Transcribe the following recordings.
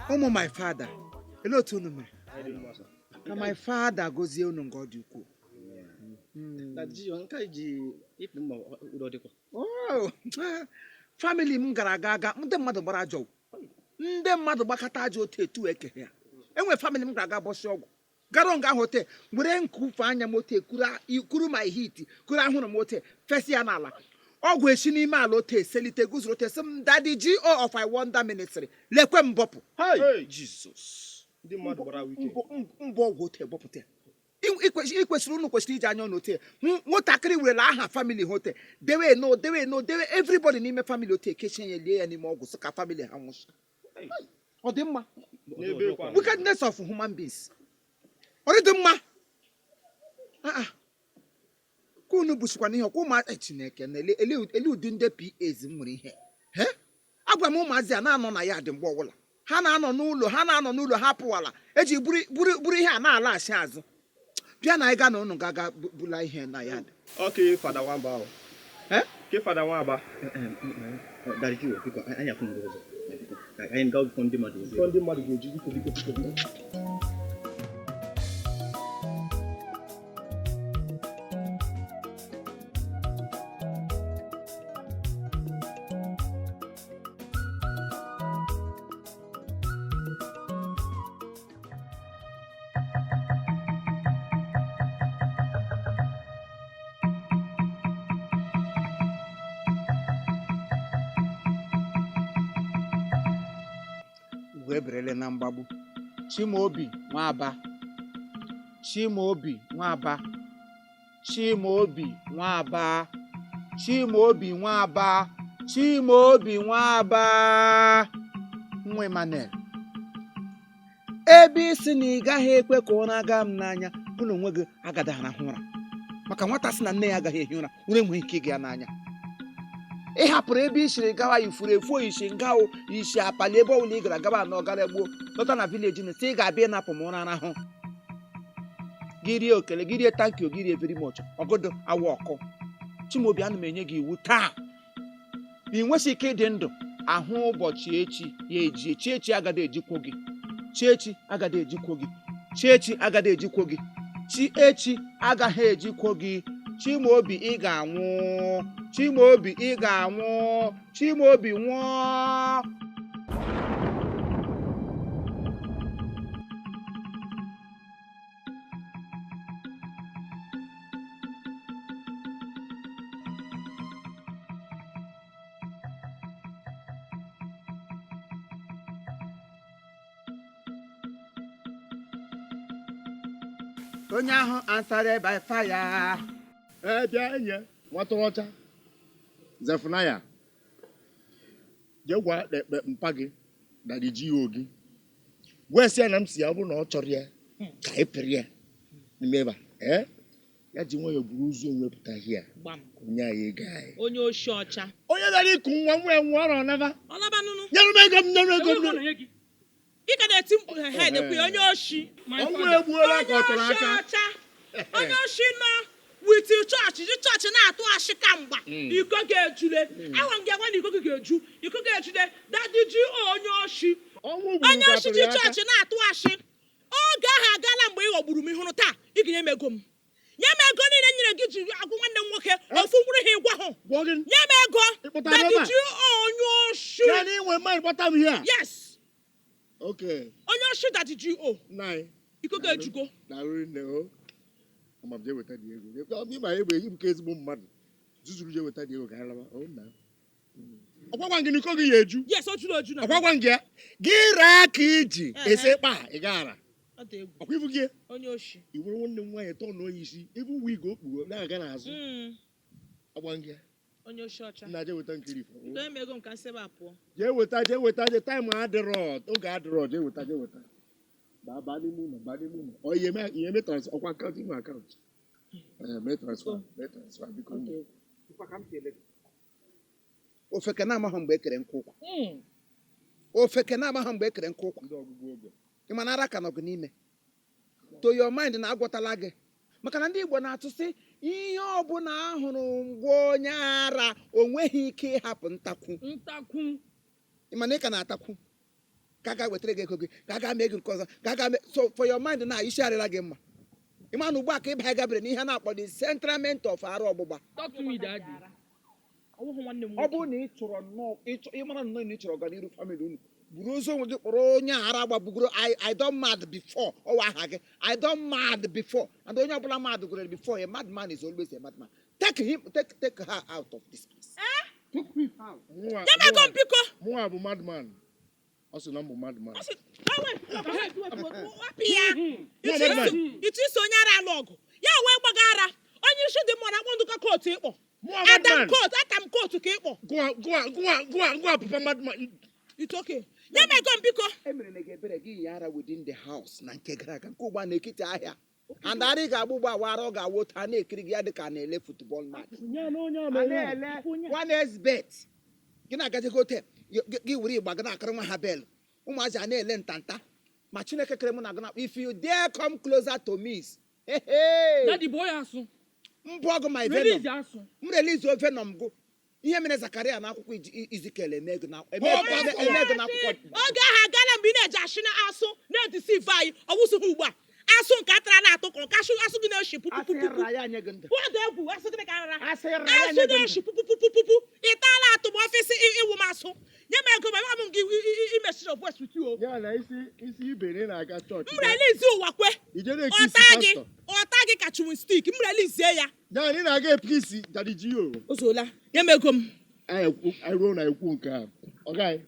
Ụmụ my father, elee otu unu mere? Ka my father gozie unu nke ọ dị ukwuu. Oh, family m gara aga aga, ndị mmadụ gbara ajọ, ndị mmadụ gbakọta ajọ otu etu eke ya. Enwe family m gara aga bọsị ọgwụ gara nga ahụ ote were nkufe anya m ote kuru ma hit kuru ahụrụ m ote fesi ya n'ala, ọgwụ esi n'ime ala ote selite guzoro ote sị m, Daddy G.O. of I Wonder Ministry, lekwe m bọpụ. Jesus, ndị mmadụ gbara wike. Mbọ ọgwụ ote bọpụta ya. Ikwesịrị unu kwesịrị iji anya ọnụ ote nwatakịrị werela aha family ha ote dewe no dewe no dewe everybody n'ime family ote kechie ya lie ya n'ime ọgwụ sị ka family ha nwụsị. Ọ dị mma? Wickedness of human beings. Ọ dị mma? Ka unu bụsikwa ihe ọkwa ụmụ Chineke na ele ụdị ndị PAs m nwere ihe. Agwa m ụmụazị a na-anọ na ya dị mgbe ọbụla. Ha na-anọ n'ụlọ, ha na-anọ n'ụlọ, ha pụwala. Eji buru ihe a na-alaghachi azụ. Bịa na anyị gaa na unu ga-aga bula ihe na ya dị. Ọ Fada Nwaba ahụ. Ke Fada Nwaba. Daddy G.O., biko, anyị afụ ndị ọzọ. Anyị gaa ndị mmadụ ezi. Ndị mmadụ ga-eji biko biko biko. Eberele na mgbagbu. Chimaobi Nwaba, Chimaobi Nwaba, Chimaobi Nwaba, Chimaobi Nwaba, Chimaobi Nwaba, nwa Emmanuel. Ebe isi na ị gaghị ekwe ka ụra gaa m n'anya, gụ na onwe gị agadaghị arahụ ụra. Maka nwata sị na nne ya agaghị ehi ụra, ụra enweghị ike ịga ya n'anya. Ị hapụrụ ebe i siri gawa ifuru efu isi nga o isi apali ebe ọbụla ị gara gawa anọ gara gboo lọta na village na sị ị ga-abịa ịnapụ m ụra arahụ. Gị rie okele, gị rie thank you, gị rie very much. Ọgọdọ awa ọkụ. Chimaobi, ana m enye gị iwu taa. Ị nwesị ike ịdị ndụ ahụ ụbọchị echi ya eji chi echi agaghị ejikwo gị. Chi echi agaghị ejikwo gị. Chi echi agaghị ejikwo gị. Chi echi agaghị ejikwo gị. Chimaobi, ị ga-anwụ. Chimaobi, ị ga-anwụ. Chimaobi, nwụọ. Onye ahụ answered by fire. Ee, bịa enyi nwatụrụ ọcha Zefunaya, jee gwa ekpe mpa gị na gị ji ya ogi, gwa esi ya na m si ya ọ bụrụ na ọ chọrọ ya ka ị pịrị ya n'ime ebe a. Ee, ya ji nwayọọ buru ụzọ onwe pụta hia onye anyị ego anyị. Onye oshi ọcha. Onye bịara iku nwa nwa ya nwa ọrụ ọnaba. Ọnaba nụnụ. Nyere m ego m, nyere m ego m. Ị ka na-eti mkpu ha na-ekwu ya, onye oshi. Ọnwụ egbuola ka ọ tọrọ aka. Onye oshi nọ wit chọọchị, ji chọọchị na-atụ ashị kamgba. Iko ga-ejule. Agwa m gị agwa na iko gị ga-eju. Iko ga-ejule. Daddy G.O. onye oshi. Onye oshi ji chọọchị na-atụ ashị. Oge ahụ agaala mgbe ị ghọgburu m ihụrụ taa. Ị ga-enye m ego m. Nye m ego niile nyere gị ji agwụ nwanne m nwoke ofu mkpụrụ ihe ịgwa hụ. Nye m ego. Daddy G.O. onye oshi. Yes. Okay. Onye oshi Daddy G.O. Iko ga-ejugo. Ama m jee weta dị ego. Ọ bụ ịma egbe eyi m ka ezigbo mmadụ. Zuzuru jee weta dị ego ka anyị lawa. O nna. Ọgwagwa gị na iko gị ya eju. Yes, o juru eju na. Ọgwagwa gị ya. Gị raa ka iji ese kpa ị gaara. Ọ dị egwu. Ọkwa ibu gị. Onye oshi. I nwere nwanne m nwaanyị tọọ na onye isi, ebe wig o kpuru na-aga n'azụ. Ọgwa gị ya. Onye oshi ọcha. Nna jee weta nkiri ifo. Biko, nye m ego m ka m sebe a pụọ. Jee weta, jee weta, jee taịm adịrọ, oge adịrọ, jee weta, jee weta. Baa, baa n'ime ụlọ, baa n'ime ụlọ. Ọ ihe mee, ihe mee transfer, ọkwa akaụntụ, ime akaụntụ. Ee, mee transfer, mee transfer, biko. Ofeke na-amaghị mgbe e kere nkụ ụkwa. Ofeke na-amaghị mgbe e kere nkụ ụkwa. Ndị ọgụgụ oge. Ị ma na ara ka nọ gị n'ime. To your mind na agwọtala gị, maka na ndị Igbo na-atụ sị ihe ọbụla ahụrụ ngwa onye ara, o nweghị ike ịhapụ ntakwu. Ntakwu. Ị ma na ị ka na-atakwu, ka a ga wetara gị ego gị, ka a ga mee gị nke ọzọ, ka a ga mee. So for your mind na isi arịla gị mma. Ị ma na ugbu a ka ịba gabere n'ihe na-akpọ the centrament of arụ ọgbụgba. Talk to me, daddy. Ọwụghị nwanne m Ọ nwoke. bụrụ na ị chọrọ nnọọ ị mara nnọọ na ị chọrọ ọganiru family unu, buru ozu onwe gị kpọrọ onye ara gbagbugoro. I don mad before. Ọwa aha gị, I don mad before, and onye ọbụla mad gwere before, a madman is always a madman. Take him, take her out of this place. Take him out. Mụnwa. Nye m ego m, biko. Mụnwa bụ madman? Ọ sị na m bụ madman. Ọ sị, "Ah, wait, wait, wait, wait, wait, wapụ ya." Nwa madman. Itu isi onye ara alụ ọgụ ya wee gbaga ara, onye isi dị mma na-akpọ ndụka kootu ịkpọ. Mụnwa Adam madman? Kootu, atam kootu ka ịkpọ. Gụwa, gụwa, gụwa, gụwa, gụwa, papa madman. It's okay, nye m ego m, biko. Emere na gị ebere gị yi ara within the house na nke gara aga, nke ugbu a n'ekiti ahịa, and ara ị ga-agba ugbu a ara ọ ga-awụ otu a na-ekiri gị ya dị ka a na-ele football match. Nye na onye A ama. na-ele one bet gị na-agaje gote gị were ịgba gị na-akara nwa ha bel, ụmụazị a na-ele ntanta. Ma Chineke kere mụ na gị na, if you dare come closer to me, hey, hey. Daddy, boy, asụ. Mbụ ọgụ my venom. Release asụ. M release venom gụ. Ihe mere Zakaria na akwụkwọ Izikiel eme gị na eme gị n'akwụkwọ. Oge ahụ agala mgbe ị na-eji ashị na asụ na-edeceive anyị. Ọwụsịghị ugbu a, asụ nke atara na-atụ ka ọkasụ, asụ gị na-eshi pupupupupu. Asị ya nye gị ndụ. Wọdụ egwu asụ gịnị ka arara? Asị ra ya Asụ nye gị ndụ. na-eshi pupupupupu. Ị taala atụ ma ọfịsị ịwụ m asụ. Nye m ego ma m gị imesi your voice with you o. Ya na isi isi ibe na ị na-aga chọọchị. M release ụwa kwe. Ije na-eke isi Ọta gị. pastọ. Ọta gị ka chewing stick. M release ya. Ya na ị na-aga epe isi Daddy G.O. O zuola, nye m ego m. Anyị ruo na ekwu nke a, ọ gaghị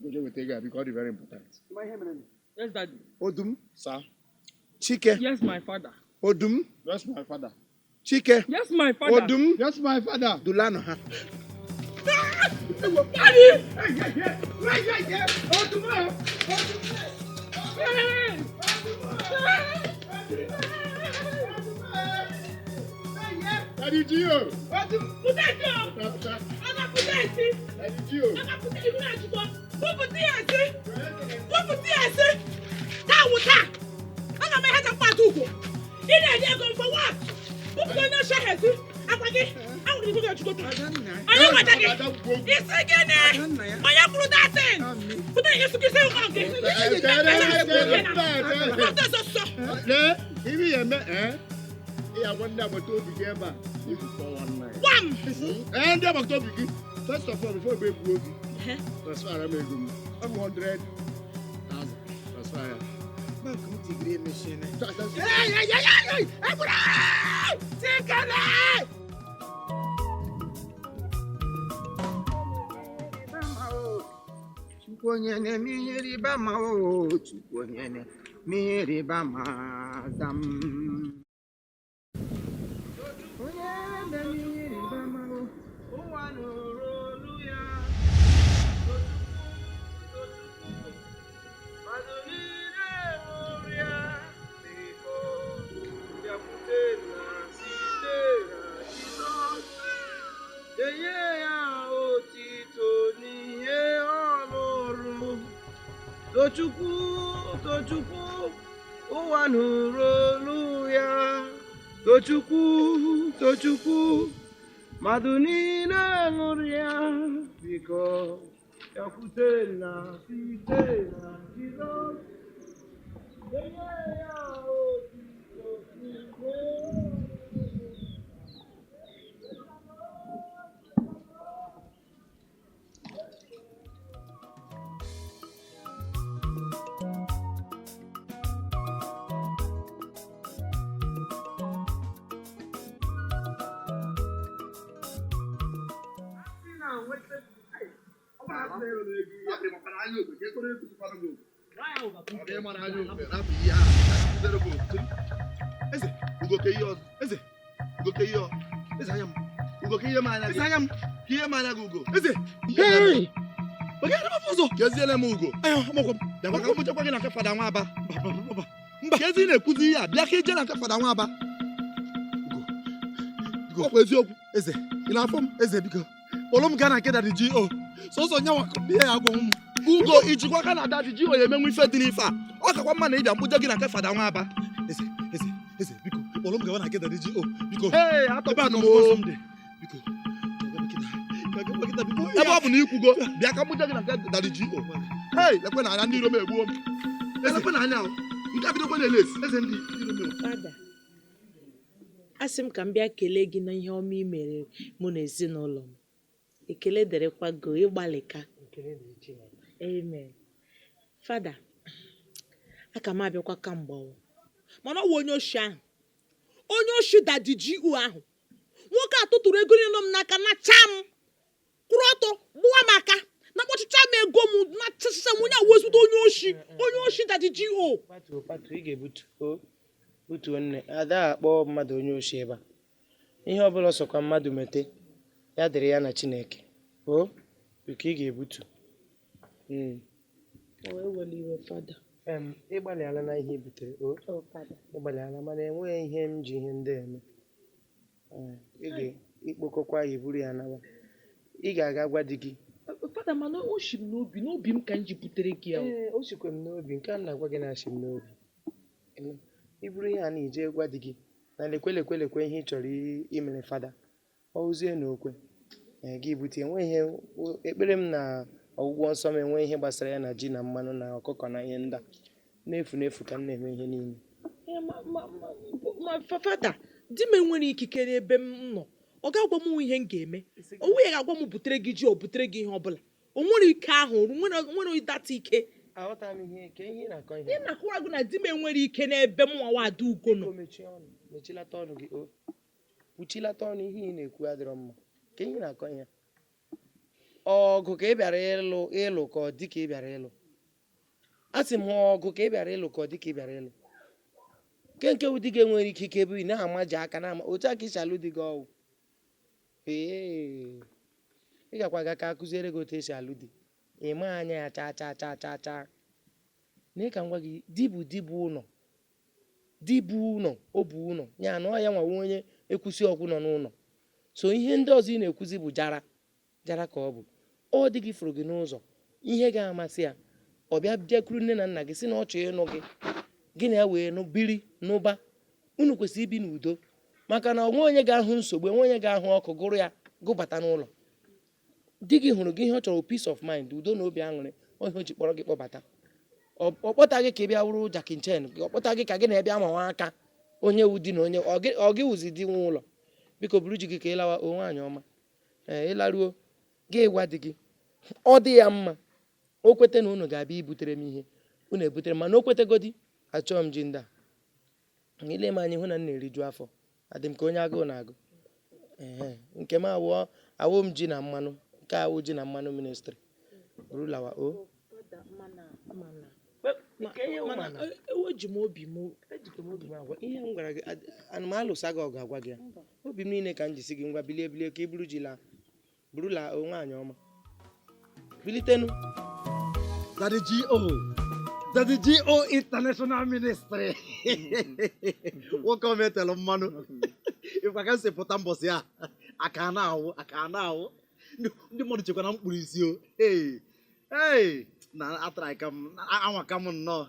goje weta ego a biko, ọ dị very important. Yes, daddy. Odum. Sir. Chike. Yes, my father. Odum. Yes, my father. Chike. Yes, my father. Odum. Yes, my father. Dulanụ ha. Daddy! Daddy G.O. Pụta ezi o! Pụta. Ọ ga-apụta ezi! Daddy G.O. Ọ ga-apụta ihu na-achịkọ! Kwupụta ya ezi! Kwupụta ya ezi! Taa wụ taa! Aga m ehecha mkpata ugwu! Ị na-enye ego m for what? Kwupụta onye ọcha ha ezi! Akwa gị! Ahụrụ ihu ga-ejikọ taa! Onye nweta gị? Isi gịnị? Onye kwuru datin? Pụta ya isi gị isi ụkọ gị! Pụta ọsọ! Lee ihe ya eme, ee, ị agwa ndị agbata obi gị ebe a ifu 419. Gwam! Ee, ndị agbata obi gị, first of all, before ebe egbuo gị, transfer m ego m, ọ bụ 100,000, transfer ya. Bank m tigiri emechine. Transfer. Chikene! Chukwu onye na-eme ihe rịba ama o, Chukwu onye na-eme ihe rịba ama, aza m. Onye na-eme ihe rịba ama o, ụwa nụrụ olu ya. Tochukwu, mmadụ niile ṅụrịa, biko bịakwute nna site na Jizọs. Denye ya otito n'ihe ọ lụrụ. Tochukwu, Tochukwu, ụwa nụrụ olu ya. Tochukwu, Tochukwu, mmadụ niile ṅụrụ ya, biko bịakwute nna site na Jizọs. Denye ya otito n'ihe ọ lụrụ. Eze ugoke ihe ọzọ, eze ugoke ihe ọ, eze anya m, ugoke ihe m anya gị, eze anya m, ka ihe m anya gị, ugo eze. Hey! Oge adị m ụzọ keziele m ugo Ayo, amakwa m. bịakwa ka m chekwa gị na nke fada nwa aba. Mba, mba, mba. Mba, kezi ị na-ekwuzi ihe a, bịa ka ije na nke fada nwa aba. Ugo. Ọ bụ eziokwu. Eze, ị na-afụ m? Eze, biko. Kpọrọ m gaa na nke Daddy G.O. Sọsọ nyanwa ihe ya agwọ m. Ugo, ijikwa aka na Daddy G.O ya emenwu ife dị n'ife a. Ọ kakwa mma na ị bịa mkpụje gị na nke Fada Nwaba. Eze, eze, eze, biko kpọrọ m gawa na nke Daddy G.O, biko. Ee, Ebe a atọgburu ka m mmụọ nsọ o. m dị. Biko, ebe ọ bụ na ikwugo, bịa ka mkpụje gị na nke Daddy G.O. Hei, lekwe na anya ndị iro m egbuo m. Lekwe na anya o. Nke a bidokwa na-elesi. Eze, ndị iro m egbuo. Fada, asị m ka m bịa kelee gị na ihe ọma i mere mụ na ezinụlọ m. Ekele dịrịkwa gị, ịgbalịka. Amen. Fada, aka m abịakwa kamgbe o. Mana ọ wụ onye oshi ahụ, onye oshi Daddy G.O ahụ, nwoke a tụtụrụ ego niile m n'aka, nacha m, kwụrụ ọtọ gbụwa m aka na kpọchicha m ego m, nachachicha m. Onye awụ ezigbo onye oshi, onye oshi Daddy G.O. Patuo, patuo, ị ga-ebutu o, butuo. Nne ada, akpọ mmadụ onye oshi ebe a. Ihe ọbụla sọkwa mmadụ mete, ya dịrị ya na Chineke. O biko, ị ga-ebutu. O ewela iwe, Fada. Ị gbalịala na ihe i butere o. O Fada. Ị gbalịala, mana enweghị ihe m ji ihe ndị a eme. Ee, ị ga-ikpokọkwa ya, iburu ya nawa. Ị ga-aga gwa di gị. Fada, mana o shi m n'obi, n'obi m ka m ji butere gị ya o. Ee, o sikwa m n'obi. Nke a m na-agwa gị na-achị m n'obi. Ịnụ? I buru ihe a na ije gwa di gị na lekwe, lekwe, lekwe ihe ị chọrọ imere Fada. Ọ hụzie na okwe, ee, gị bute. Enwe ihe ekpere m na ọgwụgwọ nsọ m, enwe ihe gbasara ya na ji na mmanụ na ọkụkọ na ihe ndị a n'efu n'efu ka m na-eme ihe niile. Ee, ma Fada, di m enwere ikike n'ebe m nọ. Ọ ga-agwa m ihe m ga-eme. O nwunye ga-agwa m butere gị ji, o butere gị ihe ọbụla. O nwere ike ahụ, nwere data ike. Aghọtara m ihe ka ihe ị na-akọ ihe. Ị na-akọwara gị na di m enwere ike n'ebe m nwa Ada Ugo nọ. Biko, mechie ọnụ, mechilata ọnụ gị. O kpuchilata ọnụ. Ihe ị na-ekwu adịrọ mma. Ka ihe ị na-akọ ihe, ọgụ ka ị bịara ịlụ, ịlụ ka ọ dị ka ị bịara ịlụ. A sị m, ọgụ ka ị bịara ịlụ ka ọ dị ka ị bịara ịlụ. Nke wụ di gị enwere ikike ebe ị na-amaji aka na ama otu a ka isi alụ di gị. Ọwụ ee, ị gakwa aga ka akụziere gị otu esi alụ di. Ị ma anya ya chaa chaa chaa chaa chaa. Na ka m gwa gị, di bụ di bụ ụlọ, di bụ ụlọ, o bụ ụlọ ya na ọ ya nwawa onye ekwusi ọkwụ nọ n'ụlọ. So ihe ndị ọzọ ị na-ekwuzi bụ jara jara ka ọ bụ. Ọ dị gị fụrụ gị n'ụzọ, ihe ga-amasị ya, ọ bịa bịakwuru nne na nna gị, si na ọ chọọ ịnụ gị, gị na ya wee nụ biri n'ụba. Unu kwesịrị ibi n'udo, maka na onwe onye ga-ahụ nsogbu, enwe onye ga-ahụ ọkụ gụrụ ya gụbata n'ụlọ. Di gị hụrụ gị, ihe ọ chọrọ peace of mind, udo na obi aṅụrị. Ọ ihe o ji kpọrọ gị kpọbata. Ọ kpọta gị ka ị bịa wụrụ Jackie Chan? Ọ kpọta gị ka gị na ebe amawa aka onye wu di na onye ọ gị wụzi di nwe ụlọ? Biko, buru ji gị ka ị lawa. O nwaanyị ọma, ee, ịlaruo, gị gwa di gị, ọ dị ya mma, o kwete na unu ga-abịa ibutere m ihe unu ebutere m. Mana o kwetegodi, achọọ m ji ndị a. Ile m anya, hụ na m na-eriju afọ, adị m ka onye agụụ na-agụ. Ehe, nke m awụ awụ m ji na mmanụ, nke awụ ji na mmanụ ministry rulawa o. Mana eji m obi m. Ejikwa m obi m agwa ihe m gwara gị. Ana m alụsa gị ọgụ? Agwa gị ya, obi m niile ka m ji si gị, ngwa, bilie, bilie ka i buru ji laa. Buru laa. O nwaanyị ọma, bilitenu. Daddy G.O. Daddy G.O. International Ministry. Nwoke o metelụ mmanụ. Ịkwa ka m si pụta mbọsị a, aka na-awụ, aka na-awụ. Ndị mmadụ chekwa na m kpuru isi o. Hey, hey, na atara aka m, anwa ka m nnọọ.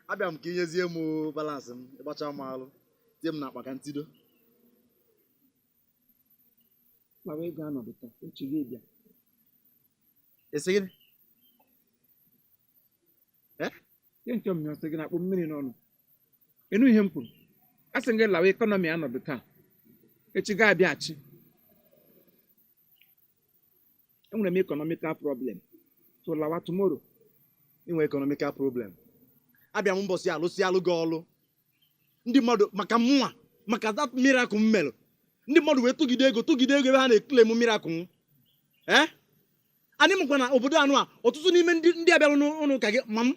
Abịa m ka inyezie m balance m, ịgbacha m alụ. Tie m n'akpa ka m tido. Kpawa ego anọdụ taa, echi gị bịa. Esi gịnị? Ihe nke m nyọsị gị na-akpụ mmiri n'ọnụ. Ịnụ ihe m kwuru? A sị m gị lawa economy anọdụ taa, echi gị abịaghachi. Enwere m economical problem, so lawa tomorrow. Inwe economical problem. Abịa m mbọsị alụsị alụ gị ọlụ. Ndị mmadụ maka mụnwa, maka that miracle m melụ. Ndị mmadụ wee tụgide ego, tụgide ego ebe ha na-eclaim miracle m. Eh? Anyị mụkwa na obodo anụ a, ọtụtụ n'ime ndị abịalụ n'ụlọ ụka gị ma m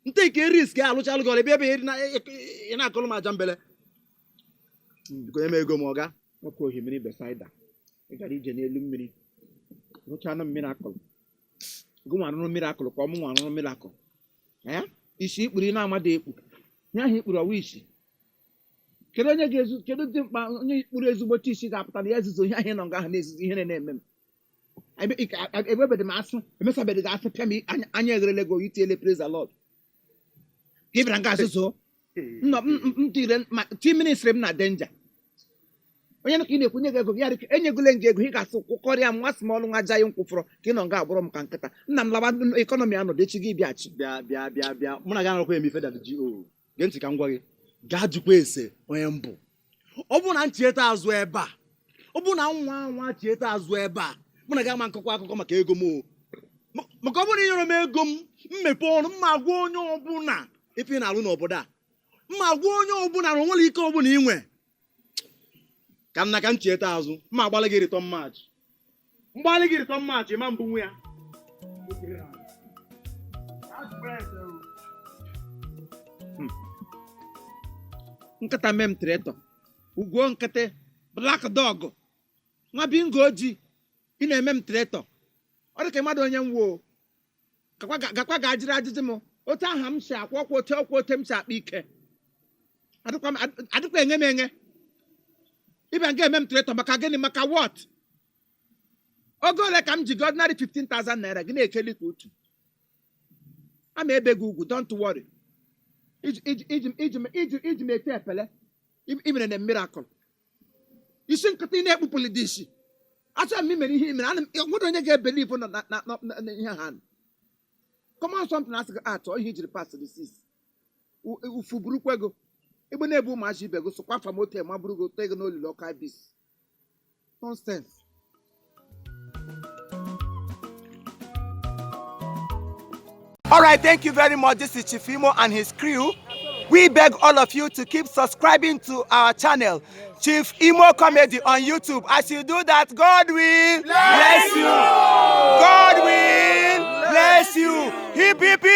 nteke risk alụcha alụ gị ọlụ ebe ebe ị na-akọlụ m aja mbele. Biko, nye m ego m, ọga. Nwoke ohimiri Besaida, ị gara ije n'elu mmiri, rụchanụ miracle. Gị nwa rụrụ miracle ka ọ mụ nwa rụrụ miracle? Ee, isi ikpuru na-amadị ekpu ihe ahụ ikpuru ọwa isi. Kedu onye ga-ezu? Kedu dị mkpa onye ikpuru ezigbote isi ga-apụta na ya ezuzo ihe ahụ ị nọ nga ahụ na-ezuzo? Ihe na-eme m ebebedị m asụ, emesabeghị gị asụ pịa m anya, anya egherele gị, itiele praise the Lord. Ka ị bịara nga azụzụ nọ m tire ma ti ministri m na danger. Onye nọ ka ị na-ekwunye gị ego gị ya enyegole m gị ego, ị ga-asụ kwụkọrịa m nwa small nwa jaghị nkwụfọrọ ka ị nọ nga agbụrụ m ka nkịta. Nna m, lawa, economy anọdụ echi gị bịachi. Bịa, bịa, bịa, bịa, mụ na gị anọkwa eme ife. Daddy G.O, gee ntị ka m gwa gị. Gaa jụkwa ese onye mbụ. Ọ bụrụ na m chieta azụ ebe a, ọ bụrụ na nwa nwa chieta azụ ebe a, mụ na gị ama nkọkwa akụkọ maka ego m o. Maka ọ bụrụ na ị nyere m ego m, mmepe ọnụ mma gwa onye ọbụla ife ị na-alụ n'obodo a, mma gwa onye ọbụla na onwere ike ọbụla ị nwe ka m na ka m chieta azụ, mma agbalị gị return match, mgbalị gị return match, ịma mbụ nwe ya. Nkịta mem traitor, ugwo nkịtị, black dog, nwa bingo oji, ị na-eme m traitor. Ọ dị ka mmadụ onye m wo gakwa ga-ajịrị ajụjụ m otu aha m si akwụ ọkwa, otu ọkwa otu m si akpa ike. Adịkwa adịkwa enye m enye ịbịa nga eme m traitor. Maka gịnị? Maka what? Ogo ole ka m ji gị? Ordinary 15,000 naira gị na-ekeli ka otu ama ebe gị ugwu. Don't worry, iji iji iji iji iji iji m ete epele i mere na miracle. Isi nkịta ị na-ekpupụli dị isi, achọrọ m imere ihe i mere. Ana m nwere onye ga-ebelieve na na na na na ihe ha common something asị gị atọ ihe ijiri pass the six ufu burukwa ego egbe na-ebu ụmụazị ibe gị sokwa afa moto ma bụrụ gị ote gị n'olili ọka bis. Nonsense. All right, thank you very much. This is Chief Imo and his crew. We beg all of you to keep subscribing to our channel, Chief Imo Comedy on YouTube. As you do that, God will bless you. God will bless you. Hip, hip, hip.